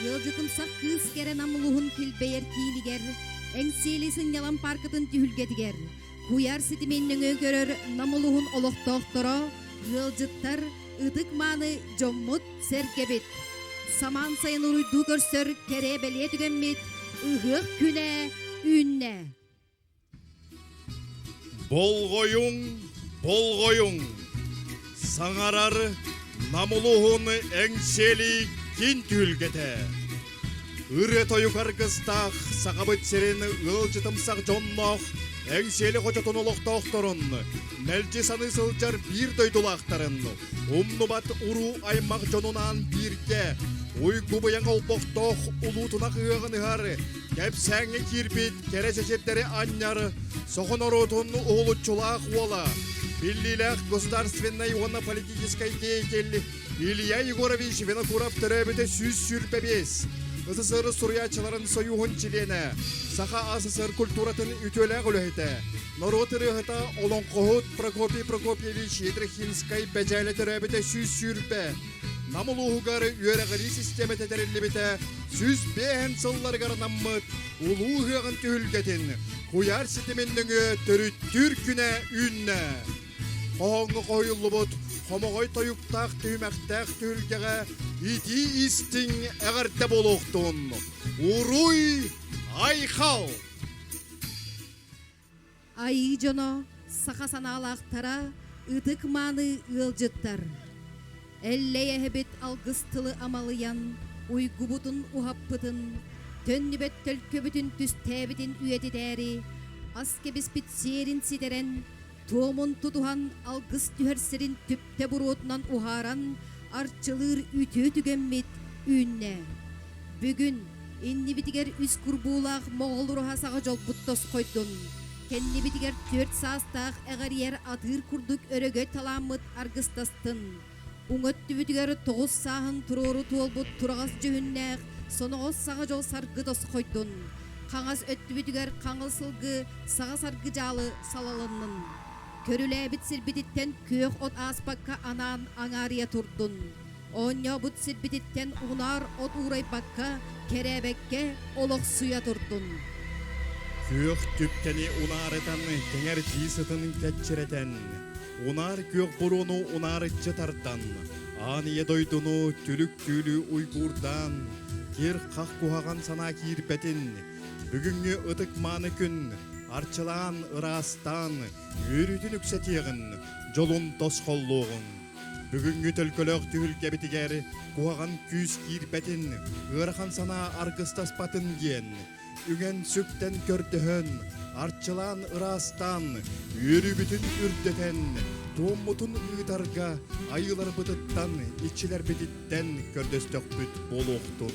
Ыалдьытымсах кыыс кэрэ Нам улууһун килбэйэр киинигэр, Эҥсиэли сынньалаҥ пааркатын түһүлгэтигэр, куйаар ситимин нөҥүө көрөр Нам улууһун олохтоохторо, ыалдьыттар, ытык-мааны дьоммут-сэргэбит. Самаан сайын уруйдуу көрсөр кэрэ-бэлиэ түгэммит Ыһыах күнэ үүннэ! Болҕойуҥ, болҕойуҥ! Саҥарар Нам улууһун Эҥсиэли киин түһүлгэтэ. Ырыа-тойук аргыстаах Сахабыт сирин ыалдьытымсах дьонноох Эҥсиэли хочотун олохтоохторун, мэлдьи саныы сылдьар биир дойдулаахтарын, умнубат уруу аймах дьонунаан бииргэ уйгу-быйаҥ олбохтоох улуутунах ыһыаҕын ыһар Кэпсээҥҥэ киирбит кэрэ чэчирдэри анньар саха норуотун уһулуччулаах уола, биллиилээх государственнай уонна политическай деятель Илья Егорович Винокуров төрөөбүтэ 125, СССР суруйааччыларын сойууһун чилиэнэ, Саха АССР культуратын үтүөлээх үлэһитэ, норуот ырыаһыта, олоҥхоһут Прокопий Прокопьевич Ядрихинскай Бэдьээлэ төрөөбүтэ 120, Нам улууһугар үөрэҕирии систиэмэтэ тэриллибитэ 105 сылларыгар анаммыт Улуу ыһыаҕын түһүлгэтин куйаар ситимин нөҥүө төрүттүүр күнэ үүннэ. Хоһооҥҥо хоһуйуллубут хомоҕой тойуктаах түһүмэхтээх түһүлгэҕэ итии истиҥ эҕэрдэ буолуохтун! Уруй айхал! Айыы дьоно, саха санаалаахтара, ытык-мааны ыалдьыттар! Эллэй эһэбит алгыс тылы амалыйан, уйгубутун уһаппытын, төннүбэт төлкөбүтүн түстээбитин үйэтитээри, ас кэбиспит сиэрин ситэрэн, туомун тутуһан алгыс түһэр сирин түптэ буруотунан уһааран арчылыыр үтүө түгэммит үүннэ. Бүгүн иннибитигэр үс курбуулаах моҕол ураһа саҕа дьолбут тосхойдун. Кэннибитигэр түөрт саастаах эҕэрийэр атыыр курдук өрөгөй талааммыт аргыстастын. Уҥа өттүбүтүгэр тоҕус сааһын туруору туолбут тураҕас дьүһүннээх соноҕос саҕа дьол саргы тосхойдун. Хаҥас өттүбүтүгэр хаҥыл сылгы саҕа саргы дьаалы салалыннын. Көрүлээбит сирбититтэн күөх от ааспакка анаан аҥаарыйа турдун. Оонньообут сирбититтэн унаар от уурайбакка, кэрээбэккэ олохсуйа турдун. Күөх түптэни унаарытан, кэҥэрдии сытын кэччирэтэн, унаар күөх буруону унаарыччы тардан, аан ийэ дойдуну түлүк түүлү уйгуурдаан, кир-хах куһаҕан санаа киирбэтин, бүгүҥҥү ытык-мааны күн арчылаан, ыраастаан, үөрүүтүн үксэтиэҕин, дьолун тосхоллуоҕун. Бүгүҥҥү төлкөлөөх түһүлгэбитигэр куһаҕан күүс киирбэтин, ыарахан санаа аргыстаспатын диэн, үҥэн-сүктэн көрдөһөн, арчылаан ыраастаан, үөрүүбүтүн үрдэтэн, туоммутун ыытарга айыыларбытыттан, иччилэрбититтэн көрдөстөхпүт буолуохтун.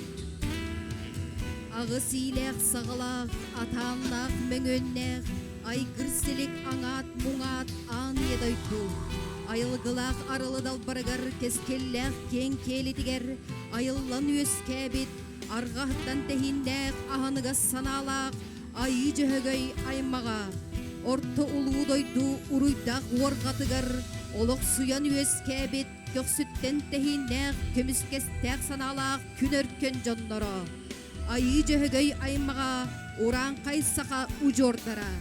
Аҕыс иилээх саҕалаах, атааннаах мөҥүөннээх, Айгыр силик аҥаат муҥаат аан ийэ дойду айылгылаах арылы далбарыгар кэскиллээх киэҥ киэлитигэр айыллан үөскээбит арҕаһыттан тэһииннээх аһыныгас санаалаах Айыы Дьөһөгөй аймаҕа орто улуу дойду уруйдаах уорҕатыгар олохсуйан үөскээбит көхсүттэн тэһииннээх көмүскэстээх санаалаах күн өркөн дьонноро Айыы Дьөһөгөй аймаҕа урааҥхай саха удьуордара.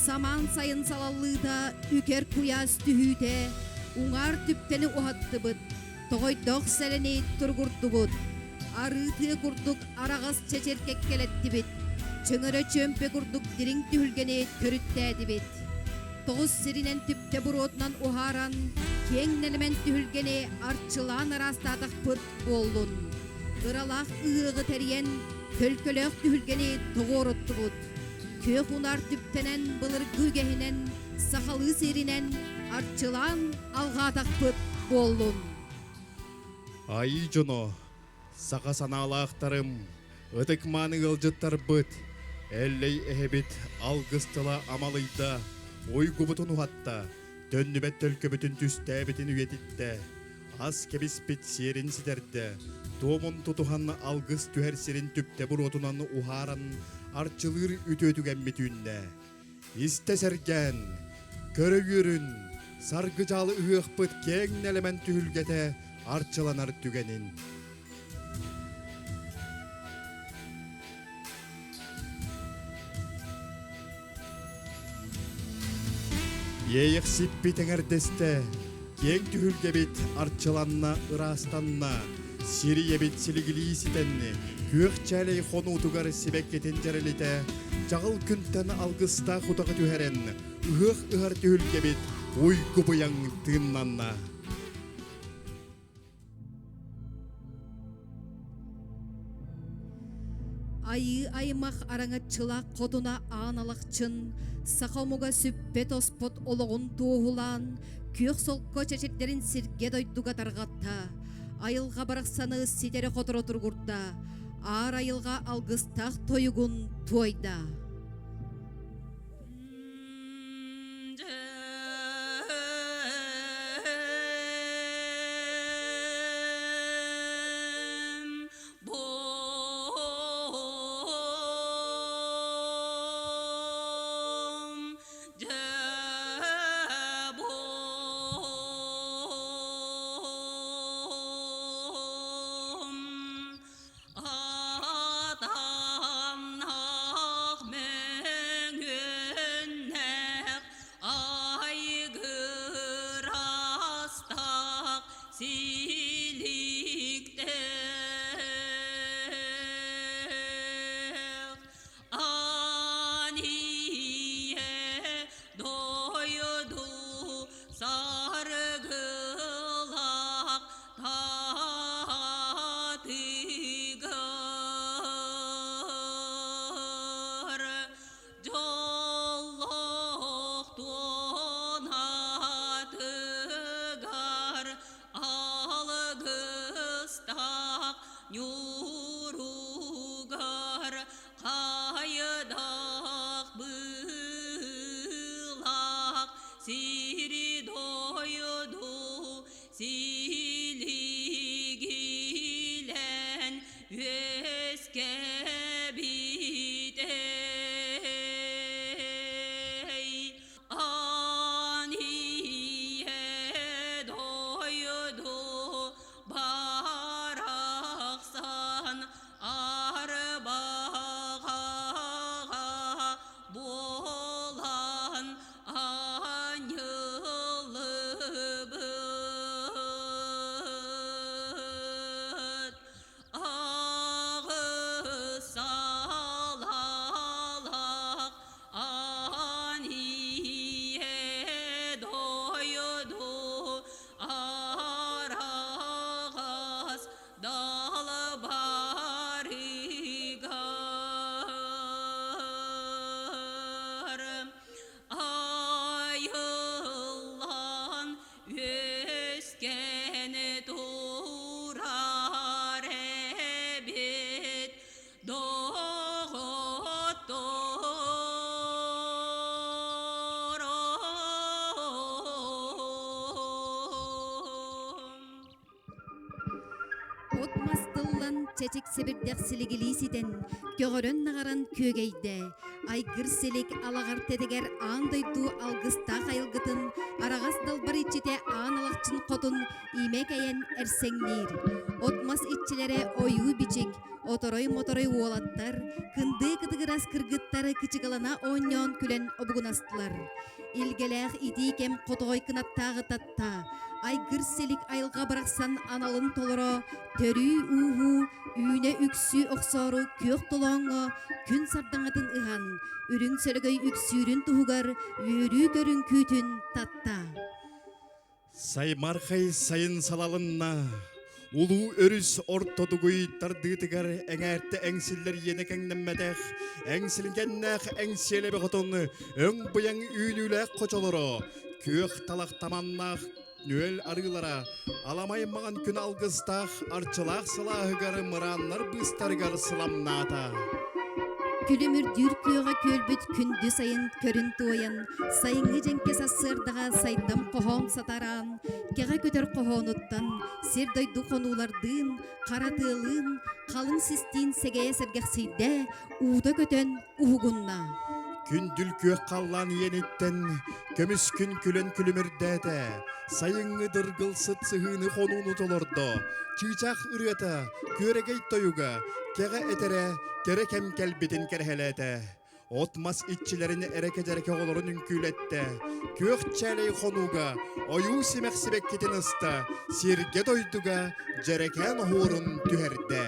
Самаан сайын салаллыыта үкэр куйаас түһүүтэ уҥаар түптэни уһаттыбыт, тоҕойдоох сэлэни туругурдубут, арыы тыа курдук араҕас чэчир кэккэлэттибит, чөҥөрө чүөмпэ курдук дириҥ түһүлгэни төрүттээтибит. Тоҕус сиринэн түптэ буруотунан уһааран, киэҥ нэлэмэн түһүлгэни арчылаан араастаатахпыт буоллун. Ыралаах ыһыаҕы тэрийэн, төлкөлөөх түһүлгэни тоҕуоруттубут. Күөх унаар түптэнэн, былыргы үгэһинэн, сахалыы сиэринэн арчылаан алҕаатахпыт буоллун. Айыы дьоно, саха санаалаахтарым, ытык-мааны ыалдьыттарбыт, Эллэй эһэбит алгыс тыла амалыйда, уйгубутун уһатта, төннүбэт төлкөбүтүн түстээбитин үйэтиттэ, ас кэбиспит сиэрин ситэрдэ, туомун тутуһан алгыс түһэр сирин түптэ буруотунан уһааран арчылыыр үтүө түгэммит үүннэ. Истэ сэргээн, көрө үөрүн, саргы-дьаалы ыһыахпыт киэҥ нэлэмэн түһүлгэтэ арчыланар түгэнин. Иэйэхсиппит эҥэрдэстэ, киэҥ түһүлгэбит арчыланна, ыраастанна, сир ийэбит силигилии ситэнни, күөх чээлэй хонуутугар сибэккитин дьэрэлитэ, чаҕыл күнтэн алгыстаах утаҕы түһэрэн, ыһыах ыһар түһүлгэбит уйгу быйаҥ тыыннанна. Айыы аймах араҥаччылаах хотуна Аан Алахчын саха омуга сүппэт-оспот олоҕун туоһулаан, күөх солко чэчирдэрин сиргэ-дойдуга тарҕатта, айылҕа барахсаны ситэрэ-хоторо туругурда, аар айылҕа алгыстаах тойугун туойда. Атамнах мөҥүннэх айгырастах силиктээх Ание дойду саргылах Таатыгар дьоллоох туонатыгар алгыстаах ньууругар хайдах быылах сири-дойду силигилэн үөскэбитэй Аан ийэ дойду барахсан арбаҕаҕа буолан анньыллыбыт аҕыс салалаах аан ийэ дойду араҕас далбарыгар айыллан үөскэн турар эбит доҕотторум. От мас тыллан чэчик сэбирдэх силигилии ситэн, көҕөрөн-наҕаран күөгэйдэ. Айгыр силик алаҕар тэтигэр аан дойду алгыстаах айылгытын араҕас далбар иччитэ Аан Алахчын хотун имэ кэйэн эрсэҥниир. От мас иччилэрэ ойуу-бичик, оторой-моторой уолаттар, кындыы кытыгырас кыргыттары кычыгалана оонньоон күлэн обугунастылар. Илгэлээх итии кэм хотоҕой кынаттааҕы татта, айгыр силик айылҕа барахсан аналын толоро, төрүү-ууһуу, үүнэ-үксүү охсоору күөх толооҥҥо күн сардаҥатын ыһан, үрүҥ сөлөгөй үксүүрүн туһугар үөрүү көрүҥкүүтүн татта. Саймархай сайын салалынна, улуу өрүс ортотугуй тардыытыгар эҥээртэ эҥсиллэр иэнэ кэҥнэммэтэх, эҥсилгэннээх эҥсиэлэбэ хотун өҥ быйаҥ үүнүүлээх хочолоро, күөх талах таманнаах нүөл арыылара, аламай маҥан күн алгыстаах арчылаах сылааһыгар мырааннар быыстарыгар сыламнаата. Күлүмүрдүүр күөҕэ күөлбүт күндү сайын көрүн туойан, сайыҥҥы дьэҥкэ сарсыардаҕа сайдам хоһоон сатараан, кэҕэ көтөр хоһоонуттан, сир-дойду хонуулардыын, хара тыалыын, халыҥ систиин сэгэйэ сэргэхсийдэ, уута көтөн уһугунна. Күндүл күөх халлаан иэниттэн көмүс күн күлэн күлүмүрдээтэ, сайыҥҥы дыргыл сыт сыһыыны хонууну толордо, чыычаах ырыата, күөрэгэй тойуга, кэҕэ этэрэ, кэрэ кэм кэлбитин кэрэһэлээтэ. От-мас иччилэрин эрэкэ-дьэрэкэ оҕолорун үҥкүүлэттэ, күөх чээлэй хонууга ойуу симэх сибэккитин ыста, сиргэ-дойдуга дьэрэкээн оһуорун түһэрдэ.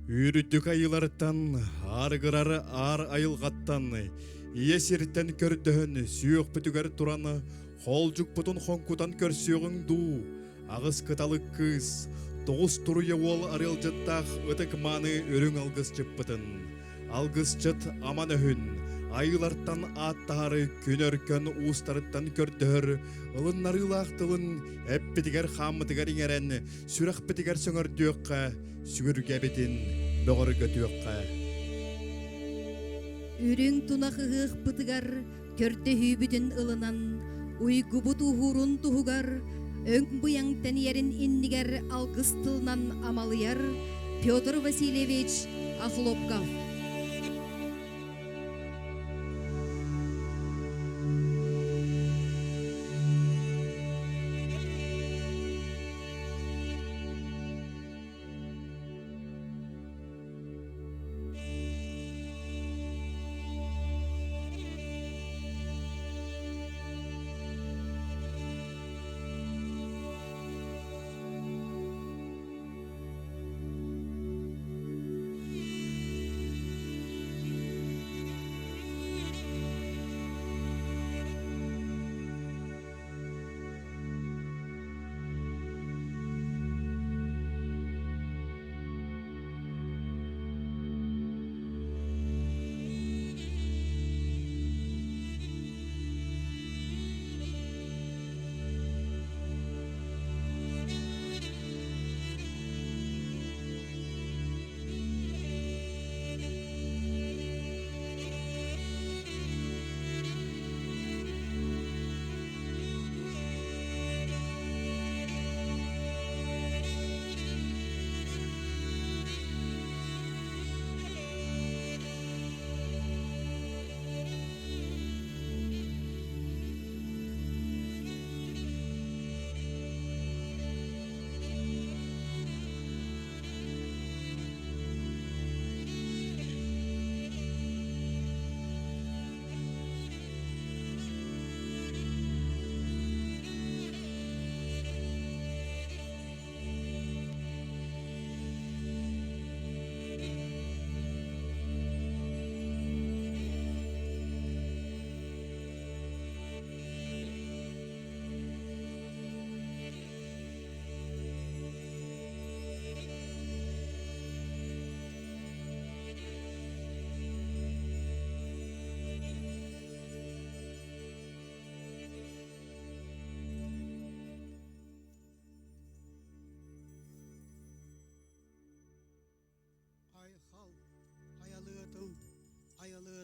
Үрдүк айыларыттан, арыгырар аар айылҕаттан, ийэ сиртэн көрдөһөн, сүөхпүтүгэр туран, холдьукпутун хоҥкутан көрсүөҕүҥ дуу, аҕыс кыталык кыыс, тоҕус туруйа уол арыалдьыттаах ытык мааны үрүҥ алгысчыппытын, Алгысчыт аман өһүн, айыылартан ааттаһары күн өркөн уустарыттан көрдөһөр ылыннарыылаах тылын эппитигэр-хааммытыгар иҥэрэн, сүрэхпитигэр сөҥөрдүөххэ, сүгүргэбитин бөҕөргөтүөххэ. Үрүҥ тунах ыһыахпытыгар көрдөһүүбүтүн ылынан, уйгубут уһуурун туһугар, өҥ-быйаҥ тэнийэрин иннигэр алгыс тылынан амалыйар Петр Васильевич Охлопков.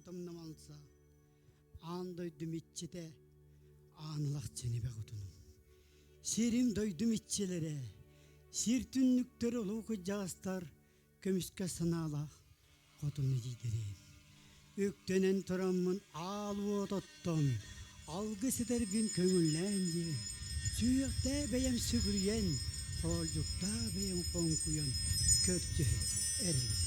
тымнымалса, аан дойдум иччитэ, аан ылахчын эбэ хотунум. Сирим дойдум иччилэрэ, сир түннүктэр улуу кырдьаҕастар көмүскэ санаалаах хотун эдьиийдэрим. Үктэнэн тураммын аал уот оттон, алгыс этэрбин көҥүллээн диэн, сүһүөхтээ бэйэм сүгүрүйэн, хоолдьуктаа бэйэм хоҥкуйан көрдөһөн эрэбин.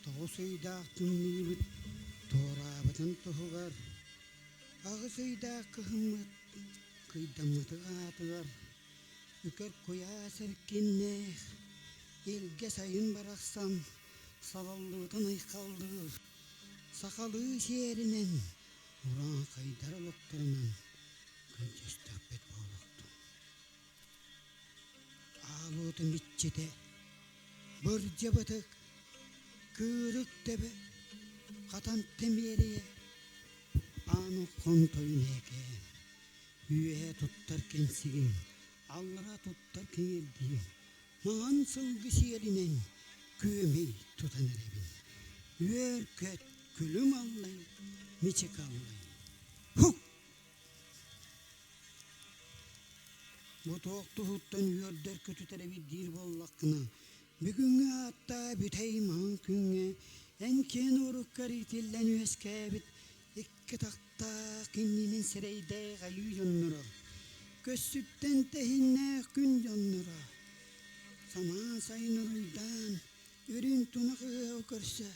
Тоҕус ыйдаах тымныыбыт туораабытын туһугар аҕыс ыйдаах кыһыммыт кыйдаммытык аатыгар үкэр куйаас эркиннээх илгэ сайын барахсан салаллыбытын айхаллыыр сахалыы сиэринэн урааҥхайдар олохторунан күндүстэхпит буолуохтун. Аалуутун иччитэ бырдьабытык кыырык төбө хатан тэмиэрийэ ааны хонтойун ээкээн үөһэ туттар кэнсигин аллара туттар киҥирдиин маҥан сылгы сиэлинэн күөмэй тутан эрэбин үөр-көт күлүм аллай мичик аллай һук Бу туох туһуттан үөрдэр көтүтэр эбит диир буоллаххына, бүгүҥҥү ааттаа бүтэй маҥан күҥҥэ эн киэн уруккар иитиллэн үөскээбит икки тахтаах иннинэн сирэйдээх айыы дьонноро, көссүттэн тэһиннээх күн дьонноро, самаан сайын уруйдаан, үрүҥ тунах ыһыаҕы көрсө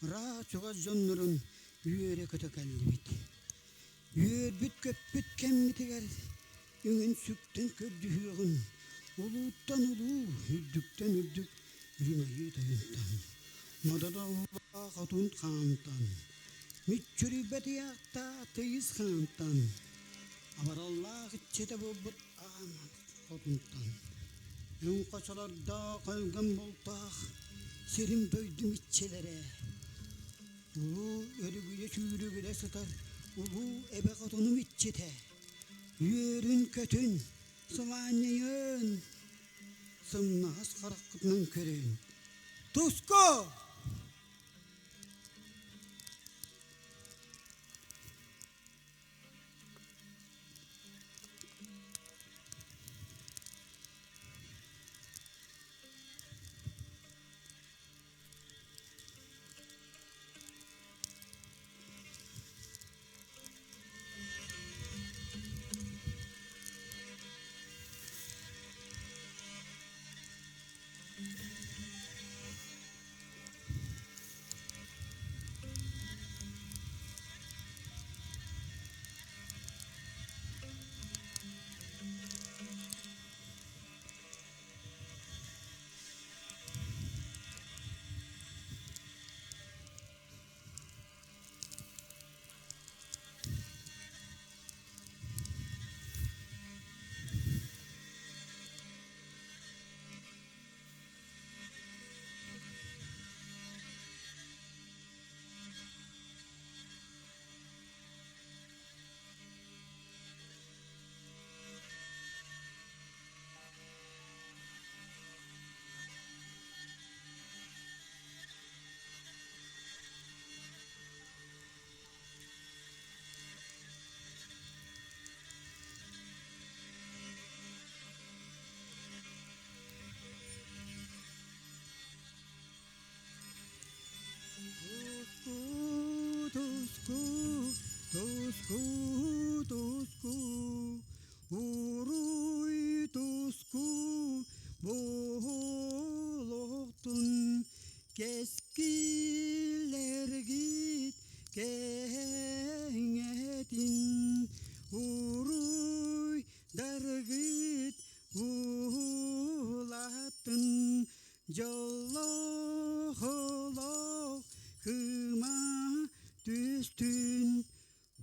ыраах чугас дьоннорун үөрэ-көтө кэллибит. Үөрбүт-көппүт кэммитигэр үҥүн-сүктэн көрдүһүөҕүн, улууттан улуу, үрдүктэн үрдүк үрүҥ айыы тойонтон, модоно уулаах отун хаантан, мүччүрүйбэт ыйаахтаах тыйыс хаантан, абараллаах иччитэ буолбут аан хотунтан, өҥ хочолордоох өлгөм бултаах сирим-дойдум иччилэрэ, Улуу өрүгүйэ сүүрүгүрэ сытар улуу эбэ хотунум иччитэ, үөрүн-көтүн, сылаанньыйын, сымнаҕас хараххытынан көрүн. Туску!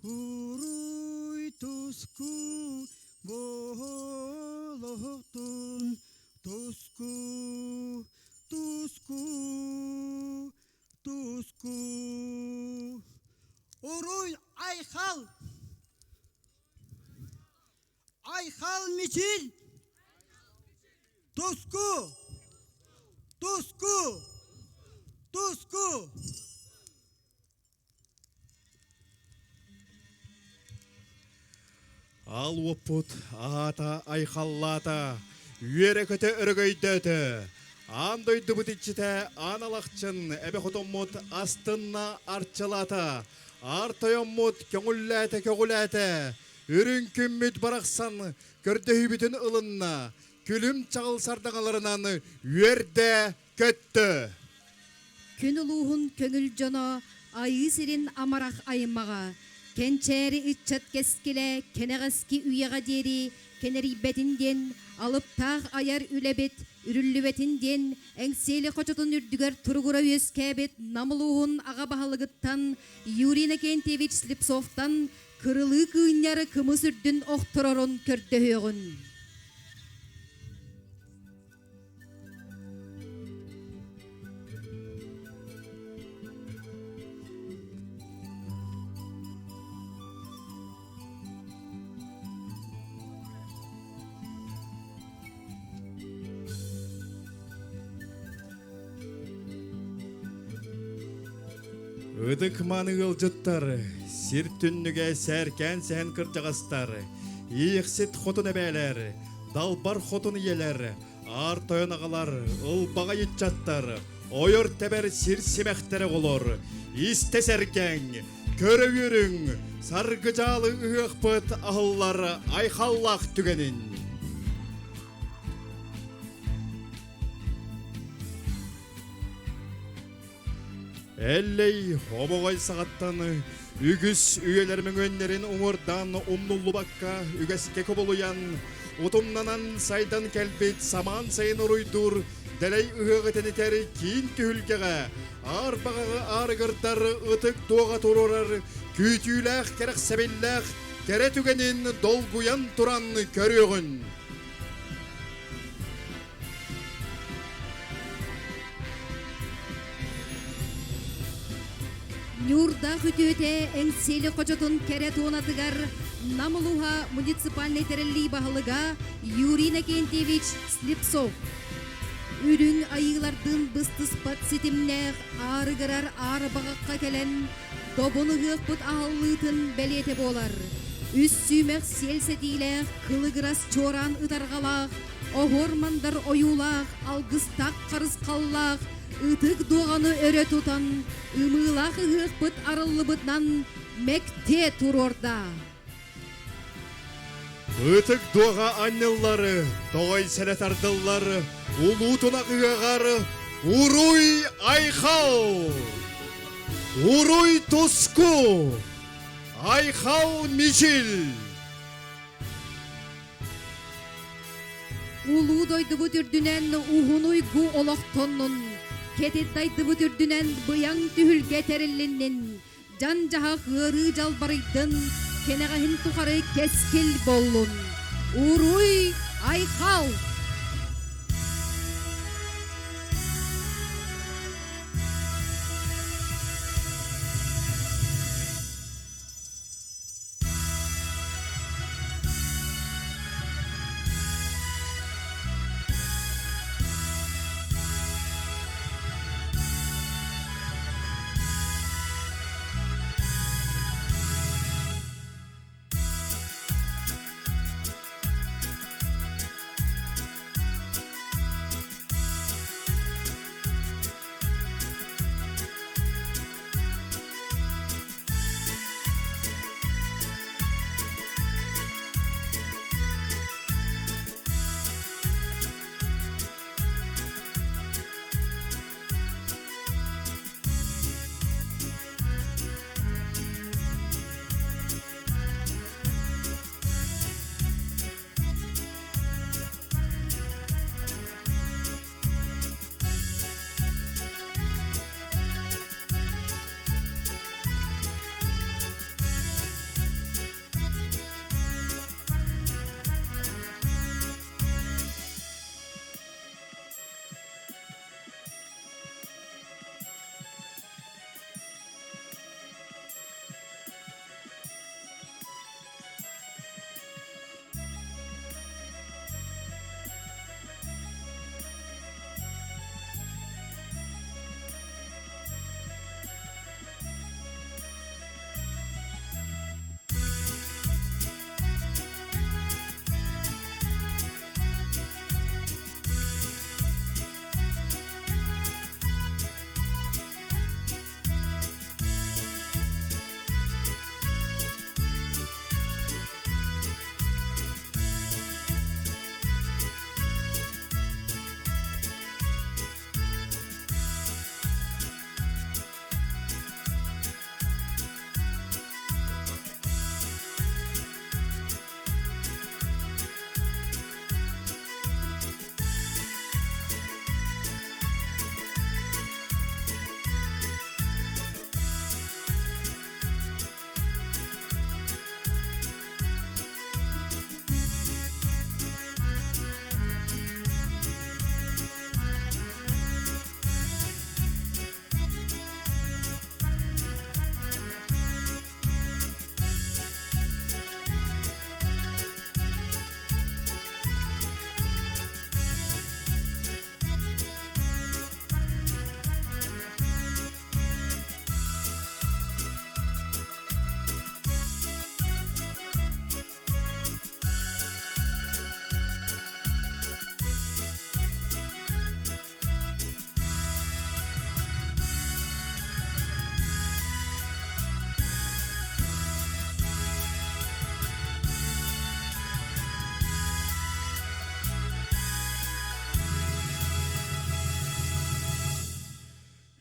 Уруй туску буолуохтун, туску, туску, туску. Уруй айхал! Айхал мичил! Туску! Туску! Туску! Ал уоппут аата айхаллаата, үөрэ-көтө өрөгөйдөөтө. Аан дойдубут иччитэ Аан Алахчын эбэ хотоммут астынна арчылаата. Аар тойоммут көҥүллээтэ көҕүлээтэ. Үрүҥ күммүт барахсан көрдөһүүбүтүн ылынна. Күлүм чаҕыл сардаҥаларынан үөрдэ көттө. Күн улууһун көҥүл дьоно Айыы сирин амарах аймаҕа, кэнчээри ыччат кэскилэ кэнэҕэски үйэҕэ диэри кэнэрийбэтин диэн алыптаах айар үлэбит үрүллүбэтин диэн Эҥсиэли хочотун үрдүгэр туругура үөскээбит Нам улууһун аҕа баһылыгыттан Юрий Иннокентьевич Слепцовтан кырылыы кыынньары кымыс үрдүн охторорун көрдөһүөҕүн. Ытык-мааны ыалдьыттар, сир түннүгэ сээркээн сэһэн кырдьаҕастар, иэхсит хотун эбээлэр, далбар хотун ийэлэр, Аар тойон аҕалар, ылбаҕай ыччаттар, ойор тэбэр сир симэхтэрэ оҕолор, истэ сэргэҥ, көрө үөрүҥ, саргыдьаалы ыһыахпыт аһыллар айхаллаах түгэнин. Эллэй хобоҕой саҕаттан үгүс үйэлэр мөҥүөннэрин уҥуордаан умнуллубакка үгэскэ кубулуйан, утумнанан сайдан кэлбит самаан сайын уруйдуур дэлэй ыһыаҕы тэнитэр киин түһүлгэҕэ аар баҕаҕы аарыгырдар ытык дуоҕа туруорар күүтүүлээх кэрэхсэбиллээх кэрэ түгэнин долгуйан туран көрүөҕүн. Ньуурдаах үтүөтэ Эҥсиэли хочотун кэрэ туонатыгар Нам улууһа муниципальнай тэриллии баһылыга Юрий Иннокентьевич Слепцов үрүҥ айыылардыын быстыспат ситимнээх аарыгырар аарбаҕахха кэлэн добун ыһыахпыт аһыллыытын бэлиэтэ буолар. Үс сүүмэх сиэл сэтиилээх кылыгырас чуораан ытарҕалаах Оһуор-мандар ойуулаах, алгыстаах харысхаллаах, ытык дуоҕаны өрө тутан, ымыылаах ыһыахпыт арыллыбытынан мэктиэ туруорда. Ытык дуоҕа анньыллар, тоҕой сэлэ тардыллар, улуу тунах ыһыаҕар Уруй Айхал! Уруй Туску! Айхал Мичил! Улуу дойдубут үрдүнэн уһун уйгу олохтоннун, кэтит дайдыбыт үрдүнэн быйаҥ түһүлгэ тэриллиннин, дьан-дьаһах ыарыы дьалбарыйдын, кэнэҕэһин тухары кэскил боллун. Уруй айхал!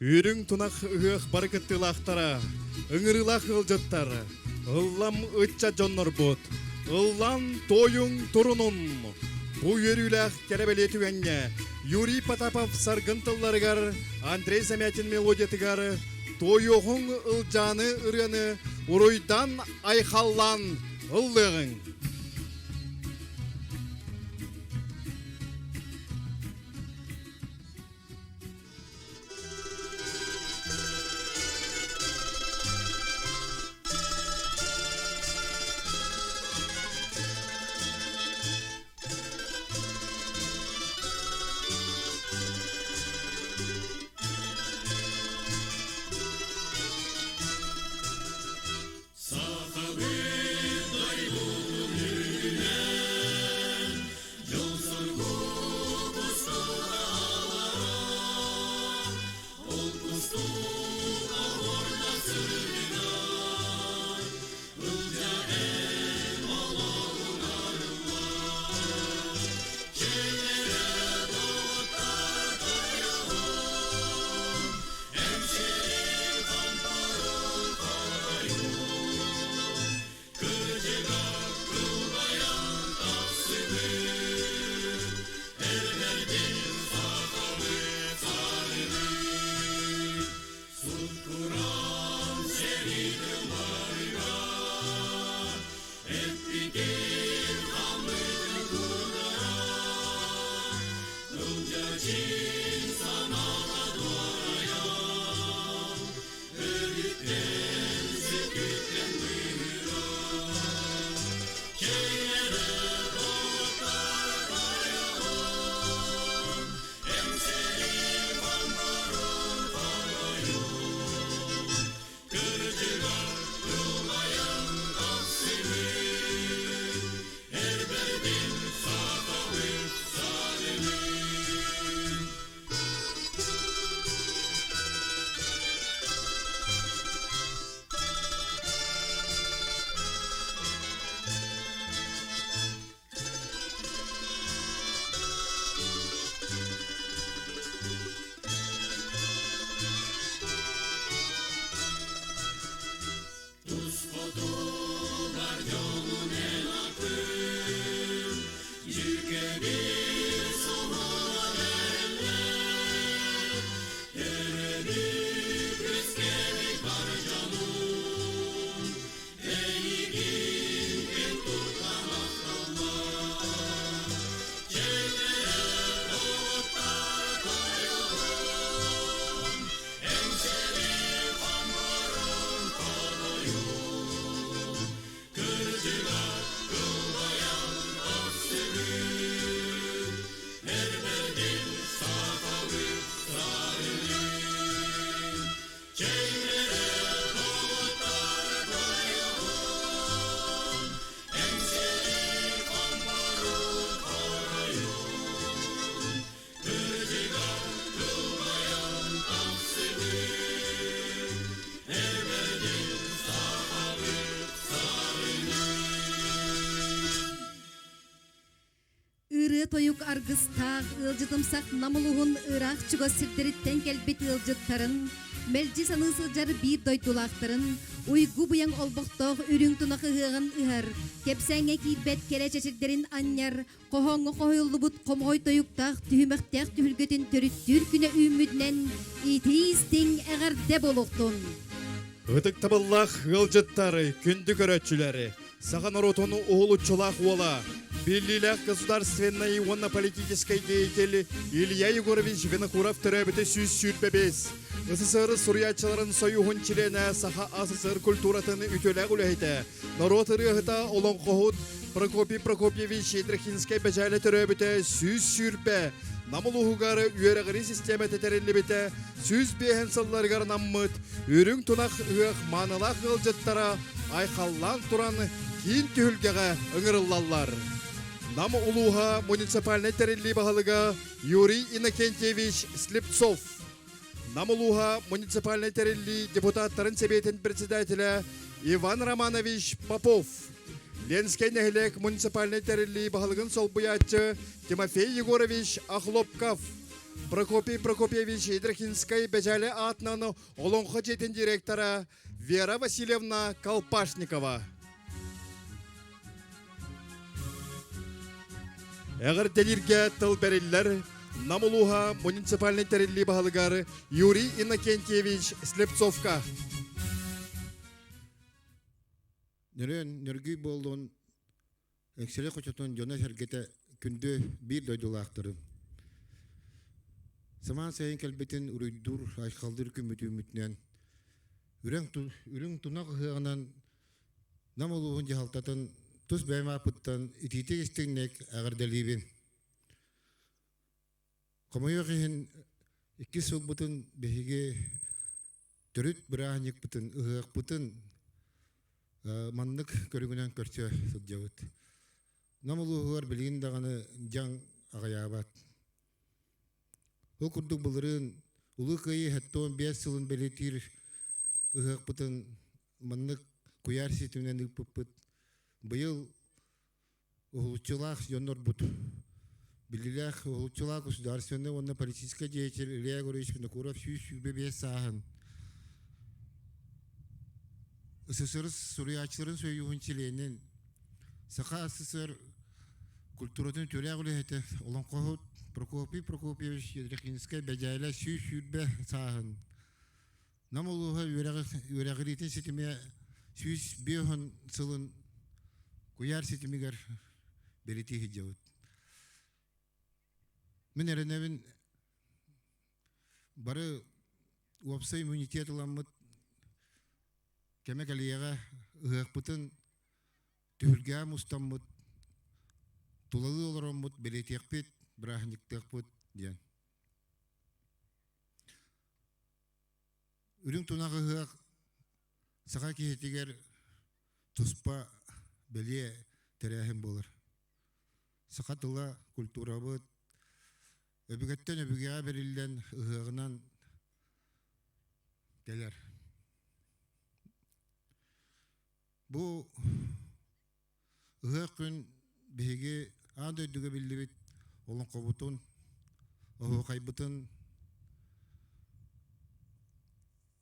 Үрүҥ тунах ыһыах бары кыттыылаахтара, ыҥырыылаах ыалдьыттар, ыллам ыччат дьоннорбут, ыллан туойуҥ турунун! Бу үөрүүлээх кэрэ бэлиэ түгэҥҥэ Юрий Потапов саргын тылларыгар, Андрей Замятин мелодиятыгар «Туойуоҕуҥ Ылдьааны» ырыаны уруйдан айхаллаан ыллыаҕыҥ! Ырыа-тойук аргыстаах ыалдьытымсах Нам улууһун ыраах чугас сирдэриттэн кэлбит ыалдьыттарын, мэлдьи саныы сылдьар биир дойдулаахтарын, уйгу-быйаҥ олбохтоох үрүҥ тунах ыһыаҕын ыһар, кэпсээҥҥэ киирбэт кэрэ чэчирдэрин анньар, хоһооҥҥо хоһуйуллубут хомоҕой тойуктаах түһүмэхтээх түһүлгэтин төрүттүүр күнэ үүммүтүнэн итии-истиҥ эҕэрдэ буолуохтун! Ытыктабыллаах ыалдьыттар, күндү көрөөччүлэр, саха норуотун уһулуччулаах уола, биллиилээх государственнай уонна политическай деятель Илья Егорович Винокуров төрөөбүтэ 125. СССР суруйааччыларын союһун чилиэнэ, Саха АССР культуратын үтүөлээх үлэһитэ, норуот ырыаһыта, олоҥхоһут Прокопий Прокопьевич Ядрихинскай Бэдьээлэ төрөөбүтэ 120, Нам улууһугар үөрэҕирии систиэмэтэ тэриллибитэ 105 сылларыгар анаммыт Үрүҥ тунах ыһыах маанылаах ыалдьыттара айхаллаан туран киин түһүлгэҕэ ыҥырыллаллар. Нам улууһа муниципальнай тэриллии баһылыга Юрий Иннокентьевич Слепцов, Нам улууһа муниципальнай тэриллии депутаттарын сэбиэтин председателэ Иван Романович Попов, Ленскэй нэһилиэк муниципальнай тэриллии баһылыгын солбуйааччы Тимофей Егорович Охлопков, Прокопий Прокопьевич Ядрихинскай Бэдьээлэ аатынан Олоҥхо дьиэтин директора Вера Васильевна Колпашникова. Эҕэрдэлииргэ тыл бэриллэр Нам улууһа муниципальнай тэриллии баһылыгар Юрий Иннокентьевич Слепцовка. Нөрүөн нөргүй буоллун Өксөлө хочотун дьоно-сэргэтэ күндү биир дойдулаахтарын. Самаан сайын кэлбитин уруйдуур, айхаллыыр күммүт үүммүтүнэн үрүҥ тунах ыһыаҕынан Нам улууһун дьаһалтатын тус бэйэм ааппыттан итиитик истиҥник эҕэрдэлиибин. Хомойуох иһин, иккис сылбытын биһиги төрүт бырааһынньыкпытын, ыһыахпытын маннык көрүҥүнэн көрсө сылдьабыт. Нам улууһугар билигин даҕаны дьаҥ аҕыйаабат. Ол курдук былырыын Улуу Кыайыы 75 сылын бэлиэтиир ыһыахпытын маннык куйаар ситиминэн ыыппыппыт. Быйыл уһулуччулаах дьоннорбут биллилээх уһулуччулаах государственный уонна политическай деятель Илья Егорович Винокуров 125 сааһын СССР суруйааччыларын сойууһун чилиэнин Саха СССР культуратын үтүөлээх үлэһитэ олоҥхоһут Прокопий Прокопьевич Ядрихинскай Бэдьээлэ 120 сааһын Нам улууһа үөрэҕириитин ситимэ 150 сылын куйаар ситимигэр бэлиэтии сылдьабыт. Мин эрэнэбин бары уопсай иммунитет ыламмыт кэмэ кэлиэҕэ ыһыахпытын түһүлгэҕэ мустаммыт тулалыы олороммут бэлиэтиэхпит, бырааһынньыктыахпыт диэн. Үрүҥ тунах ыһыах саха киһитигэр туспа бэлиэ тэрээһин буолар. Саха тыла, культурабыт өбүгэттэн өбүгэҕэ бэриллэн ыһыаҕынан кэлэр. Бу ыһыах күн биһиги аан дойдуга биллибит олоҥхобутун, оһуохайбытын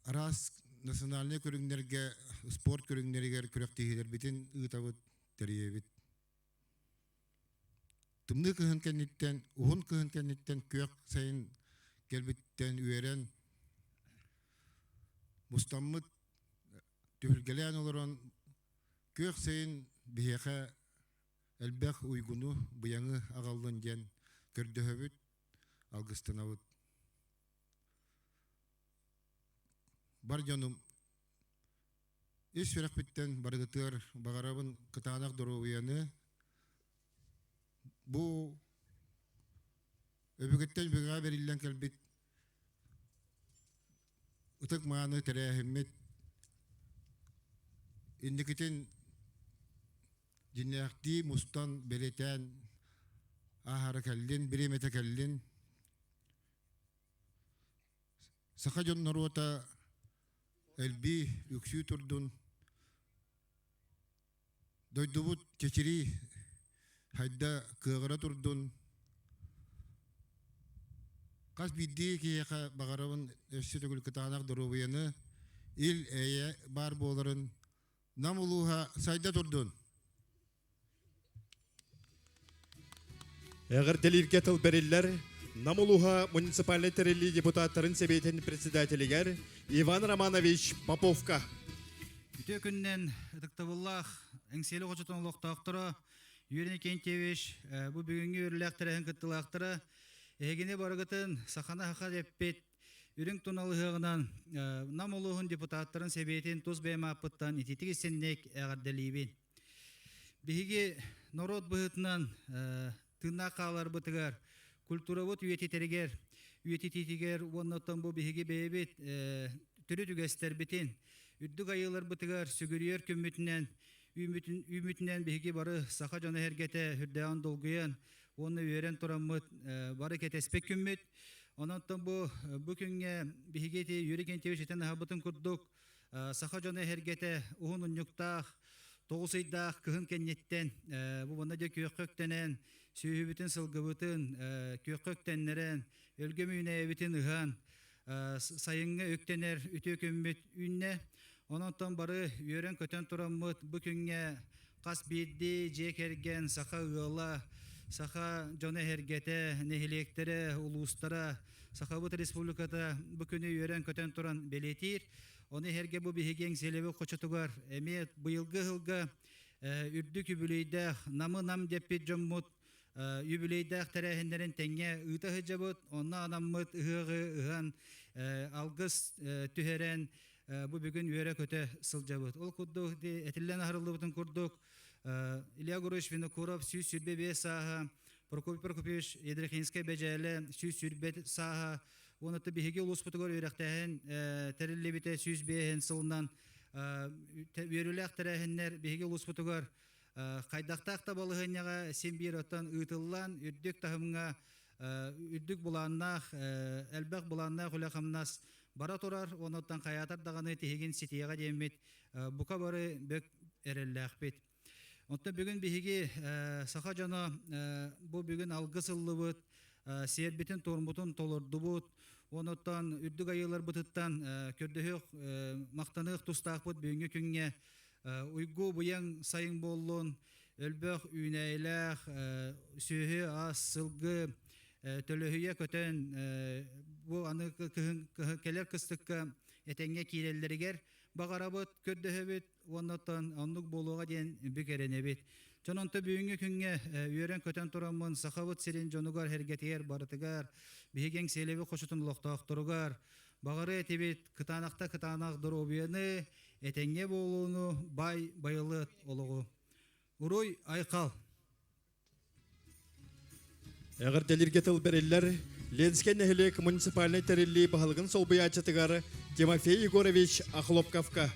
араас национальнай көрүҥнэргэ, спорт көрүҥнэригэр күрэхтэһиилэрбитин ыытабыт, тэрийэбит. Тымныы кыһын кэнниттэн, уһун кыһын кэнниттэн күөх сайын кэлбиттэн үөрэн, мустаммыт, түһүлгэлээн олорон Күөх сайын биһиэхэ элбэх уйгуну, быйаҥы аҕаллын диэн көрдөһөбүт, алгыстанабыт. Бар дьонум, ис сүрэхпиттэн барыгытыгар баҕарабын кытаанах доруобуйаны, бу өбүгэттэн өбүгэҕэ бэриллэн кэлбит Ытык-мааны тэрээһиммит инникитин дьиҥнээхтии мустан бэлиэтээн ааһара кэллин, бириэмэтэ кэллин. Саха дьон норуота элбии, үксүү турдун. Дойдубут чэчирии хайда кыаҕыра турдун. Хас биирдии киһиэхэ баҕарабын өссө төгүл кытаанах доруобуйаны, ил-эйэ баар буоларын Нам улууһа сайда турдун! Эҕэрдэлииргэ тыл бэриллэр Нам улууһа муниципальнай тэриллии депутаттарын сэбиэтин председателигэр Иван Романович Поповка. Үтүө күннэн ытыктабыллаах Эҥсиэли хочотун олохтоохторо Юрий Никентьевич бу бүгүҥҥү үөрүүлээх тэрээһин кыттыылаахтара эһигини барыгытын саханы саха дэппит үрүҥ тунал ыһыаҕынан Нам улууһун депутаттарын сэбиэтин тус бэйэм ааппыттан ититик истинник эҕэрдэлиибин. Биһиги норуот быһыытынан тыыннаах хааларбытыгар, культурабыт үйэтитэригэр, үйэтитиитигэр уонна оттон бу биһиги бэйэбит төрүт үгэстэрбитин, үрдүк айыыларбытыгар сүгүрүйэр күммүтүнэн, үүммүтүнэн биһиги бары саха дьоно эһэргэтэ үрдээҕин долгуйан уонна үөрэн тураммыт бары кэтэспит күммүт. Онон бу бу күҥҥэ биһиги ити Юрий Кентьевич этэн аһабытын курдук саха дьоно эһэргэтэ уһун унньуктаах, Тоҕус ыйдаах кыһын кэнниттэн бу манна дьэ күөххэ үктэнэн, сүөһүбүтүн, сылгыбытын күөххэ үктэннэрэн, өлгөм үүнээйибитин ыһан, сайыҥҥы үктэнэр үтүө күммүт үүннэ. Онон бары үөрэн-көтөн тураммыт бу күҥҥэ хас биирдии дьиэ кэргэн, саха ыала, саха дьоно эһэргэтэ, нэһилиэктэрэ, улуустара, Сахабыт Республиката бу күнү үөрэн-көтөн туран бэлиэтиир. Ону эһэргэ бу биһиги Эҥсиэлэбит хочотугар эмиэ быйылгы ыһылга үрдүк үбүлүөйдээх Намы-Нам дэппит дьоммут юбилейдаах тэрээһиннэрин тэҥҥэ ыыта сылдьабыт. Онно анаммыт ыһыаҕы ыһан, алгыс түһэрэн, бу бүгүн үөрэ-көтө сылдьабыт. Ол курдук этиллэн аһарыллыбытын курдук, Илья Гурович Винокуров 125 сааһа, Прокопий Прокопьевич Ядрихинскай Бэдьээлэ 120 сааһа, уонна биһиги улууспутугар үөрэхтээһин тэриллибитэ 105 сылынан үөрүүлээх тэрээһиннэр биһиги улууспутугар хайдахтаах да балаһыанньаҕа син биир оттон ыытыллан үрдүк таһымҥа үрдүк былааннаах элбэх былааннаах үлэ-хамнас бара турар онуттан хайаатар даҕаны тиһигин ситиэҕэ диэммит бука бары бөк эрэллээхпит. Оттон бүгүн биһиги саха дьоно бу бүгүн алгыс ыллыбыт, сиэрбитин-туормутун толордубут, онуттан үрдүк айыыларбытыттан көрдөһүөх, махтаныах тустаахпыт бүгүҥҥү күҥҥэ Уйгу быйаҥ сайын буоллун, өлбөх үүнээйилээх сүөһү ас, сылгы төлөһүйэ көтөн бу аны кыһын кэлэр кыстыкка этэҥҥэ киирэллэригэр баҕарабыт, көрдөһөбүт уонна оттон оннук буолуоҕа диэн бүк эрэнэбит. Дьон онто бүгүҥҥү күҥҥэ үөрэн-көтөн тураммын Сахабыт сирин дьонугар-сэргэтигэр барытыгар, биһиги Эҥсиэлэби хочотун олохтоохторугар Баҕары этибит, кытаанахта кытаанах доруобуйаны, этэҥҥэ буолууну, бай байылыат олоҕу. Уруй айхал! Эҕэрдэлииргэ тыл бэриллэр Ленскэй нэһилиэк муниципальнай тэриллии баһылыгын солбуйааччытыгар Тимофей Егорович Охлопковка.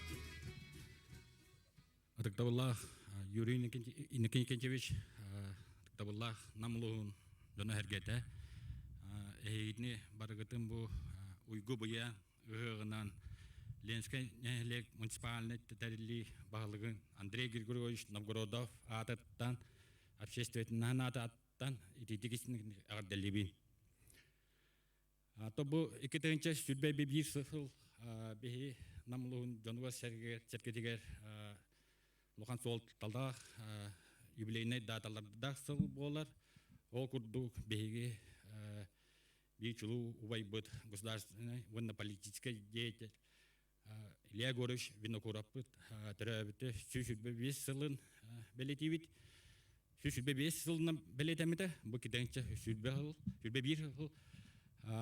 Ытыктабыллаах Юрий Иннокентьевич, ытыктабыллаах Нам улууһун дьоно-сэргэтэ, эһигини барыгытын бу уйгу быйа ыһыаҕынан Ленскэй нэһилиэк муниципальнай тэриллии баһылыгын Андрей Григорьевич Новгородов аатыттан общественнай аатыттан итиитик эҕэрдэлиибин. То бу 2021 сыл биһи Нам улууһун дьонугар сэргэтигэр улахан суолталаах юбилейнай даталардаах сыл буолар. Ол курдук биһиги биир чулуу убайбыт государственный уонна политическай деятель Илья Егорович Винокуровпыт төрөөбүтэ 125 сылын бэлиэтиибит. 125 сылынан бэлиэтэммитэ. Бу кидэнчэ 101 сыл, 101 сыл.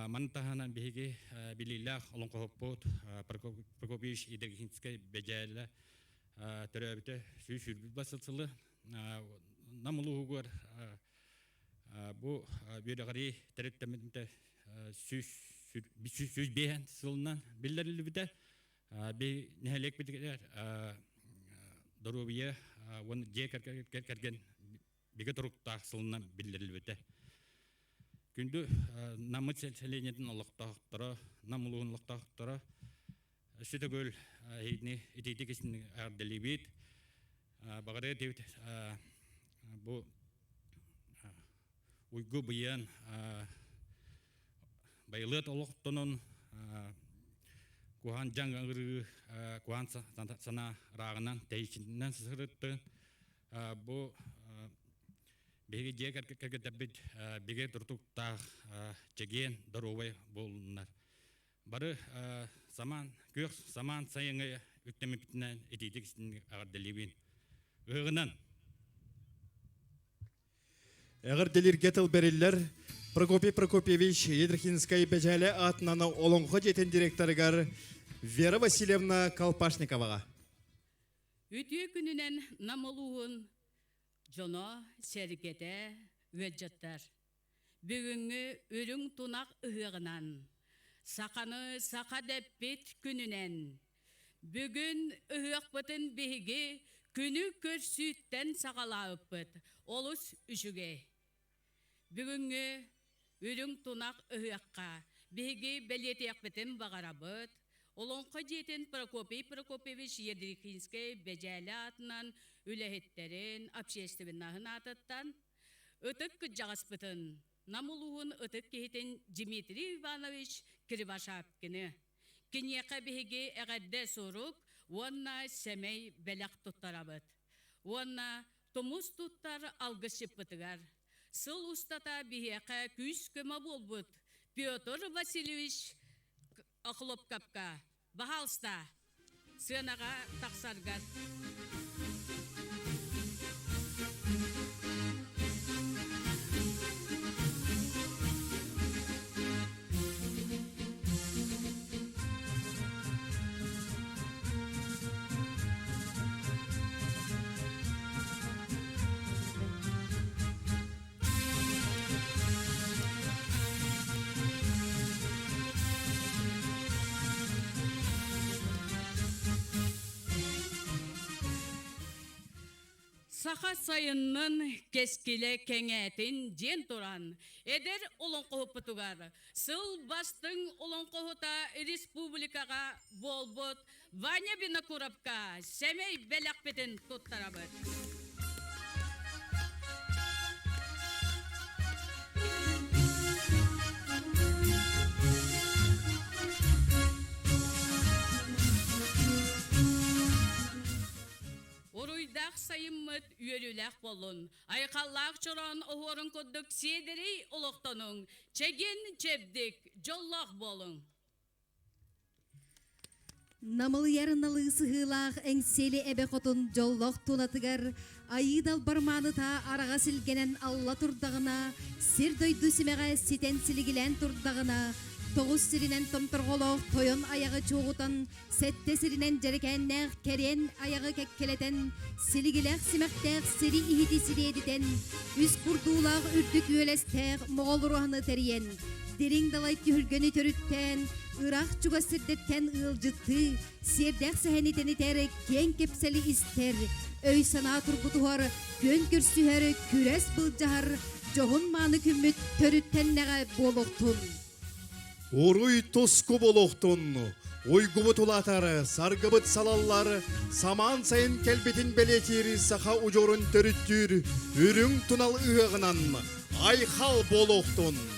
Маны таһынан биһиги билиилээх олоҥхоһуппут Прокопьевич Идергинскэй Бэдьээлэ төрөөбүтэ 121 сылы. Нам улууһугар бу үөрэҕирии төрүттэммитэ 105 сылынан биллэриллибитэ. Би нэһилиэкпитигэр доруобуйа уонна дьиэ кэргэн бигэ туруктаах сылынан биллэриллибитэ. Күндү Наммыт сэлиэнньэтин олохтоохторо, Нам улууһун олохтоохторо өссө төгүл итиитик эҕэрдэлиибит. Баҕарыа этибит бу уйгу быйан байылыат олохтонон куһаан дьаҥ ыарыы куһаан санаа ырааҕынан тэйиччинэн сырытты бу биһиги дьиэ кэргэттэрбит бигэ туртуктаах чэгиэн доруобай буоллуннар бары самаан күөх самаан сайыҥҥа үктэммиппитинэн итиитик эҕэрдэлиибин ыһыгынан Эҕэрдэлииргэ тыл бэриллэр Прокопий Прокопьевич Едрихинскай Бэдьээлэ аатынан Олоҥхо дьиэтин директорыгар Вера Васильевна Колпашниковаҕа. Үтүө күнүнэн Нам улууһун дьоно, сэргэтэ, ыалдьыттар. Бүгүҥҥү үрүҥ тунах ыһыаҕынан, саханы саха дэппит күнүнэн, бүгүн ыһыахпытын биһиги күнү көрсүүттэн саҕалаабыппыт олус үчүгэй. Бүгүҥҥү үрүҥ тунах ыһыахха биһиги бэлиэтиэхпитин баҕарабыт, Олоҥхо дьиэтин Прокопий Прокопьевич Ядрихинскэй Бэдьээлэ аатынан үлэһиттэрин, общественноһын аатыттан ытык кырдьаҕаспытын, Нам улууһун ытык киһитин Дмитрий Иванович Кривошапкины, киниэхэ биһиги эҕэрдэ сурук уонна сэмэй бэлэх туттарабыт. Уонна тумус туттар алгысчыппытыгар сыл устата биһиэхэ күүс-көмө буолбут Петр Васильевич Охлопковка баһаалыста сыанаҕа тахсаргар. Саха сайыннын кэскилэ кэҥээтин диэн туран, эдэр олоҥхоһуппутугар сыл бастыҥ олоҥхоһута республикаҕа буолбут Ваня Винокуровка сэмэй бэлэхпитин туттарабыт. Уруйдаах сайыммыт үөрүүлээх буоллун. Айхаллаах чороон оһуорун курдук сиэдэрэй олохтонуҥ, чэгиэн чэбдик, дьоллоох буолуҥ. Намылыйар налыы сыһыылаах Эҥсиэли эбэ хотун дьоллоох тулатыгар айыы далбар мааныта араҕас илгэнэн алла турдаҕына, сир-дойду симэҕэ ситэн силигилээн турдаҕына, тоҕус сиринэн томторҕолоох тойон айаҕы чуоҕутан, сэттэ сиринэн дьэрэкээннээх кэриэн айаҕы кэккэлэтэн, силигилээх симэхтээх сири иһити сириэдитэн, үс курдуулаах үрдүк үөлэстээх моҕол ураһаны тэрийэн, дириҥ далай түһүлгэни төрүттээн, ыраах чугас сирдэттэн ыалдьыттыы, сиэрдээх сэһэни тэнитэр, киэҥ кэпсэли истэр, өй-санаа тургутуһар, күөн көрсүһэр, күрэс былдьаһар, дьоһун-мааны күммүт төрүттэннэҕэ буолуохтун. Уруй туску буолуохтун, уйгубут улаатар, саргыбыт салаллар, самаан сайын кэлбитин бэлиэтиир саха удьуорун төрүттүүр үрүҥ тунал ыһыаҕынан айхал буолуохтун!